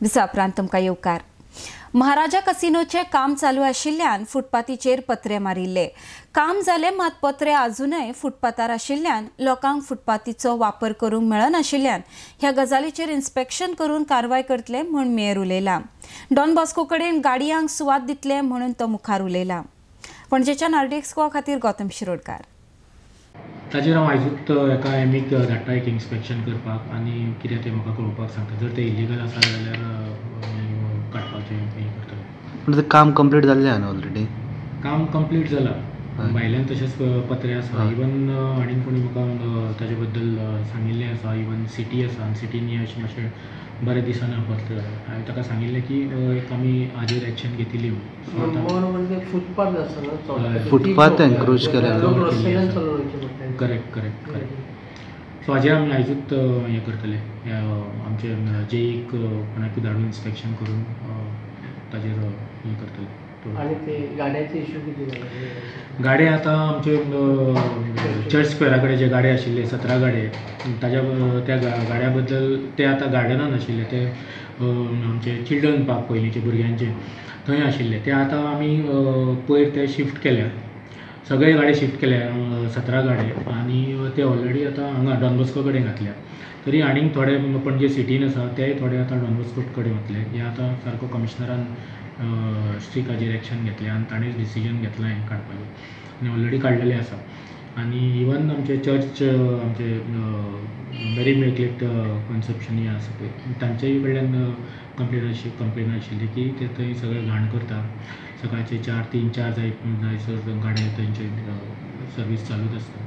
दिसा उपरांत तुमकां येवकार. महाराजा कसिनोचे काम चालू आशिल्ल्यान फुटपाथीचेर पत्रे मारिल्ले. काम जाले मात पत्रे अजूनय फुटपाथार आशिल्ल्यान लोकांक फुटपाथीचो वापर करूंक मेळनाशिल्ल्यान ह्या गजालीचेर इन्स्पेक्शन करून कारवाय करतले म्हूण मेयर उलयला. डॉन बॉस्को कडेन गाडयांक सुवात दितले म्हणून तो मुखार उलयला. पणजेच्यान आरडीएक्स गोवा खातीर गौतम शिरोडकार. ताजेर हांव आयजूच एका एमीक धाडटा एक इन्स्पेक्शन करपाक आनी कितें तें म्हाका कळोवपाक सांगता. जर तें इलिगल आसा जाल्यार काडपाचें हें करतलें. पूण तें काम कंप्लीट जाल्लें आहा न्हू ऑलरेडी? काम कंप्लीट जालां, भायल्यान तशेंच पत्रे आसा. इवन आनीक कोणी म्हाका ताजे बद्दल सांगिल्लें आसा. इवन सिटी आसा आनी सिटीन हें अशें मातशें बरें दिसना पत्रे. हांवें ताका सांगिल्लें की एक आमी हाजेर एक्शन घेतली म्हूण. फुटपाथ आसा न्हू, फुटपाथ एनक्रोच केल्या. Correct correct correct. सो हाजेर आमी आयजूच हें करतले, आमचे जेईक कोणाकूय धाडून इन्स्पेक्शन करून ताजेर हें करतले. आनी ते गाड्याचे इशू कितें जाले? गाडे आतां आमचे चर्च स्क्वेरा कडेन जे गाडे आशिल्ले 17 गाडे, ताज्या त्या गाड्या बद्दल ते आतां गार्डनान आशिल्ले, ते आमचे चिल्ड्रन पार्क पयलींचे भुरग्यांचे थंय आशिल्ले. ते आतां आमी पयर ते शिफ्ट केल्या, सगळे गाडे शिफ्ट केल्या 17 गाडे, आनी ते ऑलरेडी आतां हांगा डॉन बॉस्को कडेन घातल्या. तरी आनीक थोडे पणजे सिटीन आसा तेय थोडे आतां डॉन बॉस्को कडेन वतले. हे आतां सारको कमिशनरान स्ट्रीक हाजेर एक्शन घेतलें आनी ताणेंच डिसिजन घेतलां हें काडपाचें, आनी ऑलरेडी काडलेलें आसा. आनी इवन आमचे चर्च आमचे मेरी इमॅक्युलेट कॉन्सेप्शन हें आसा पळय, तांचेय कडल्यान कंप्लेन आशिल्ली की ते थंय सगळे घाण करता. सकाळचे 4 3 4 जायसर गाडये तांचे सर्वीस चालूच आसता.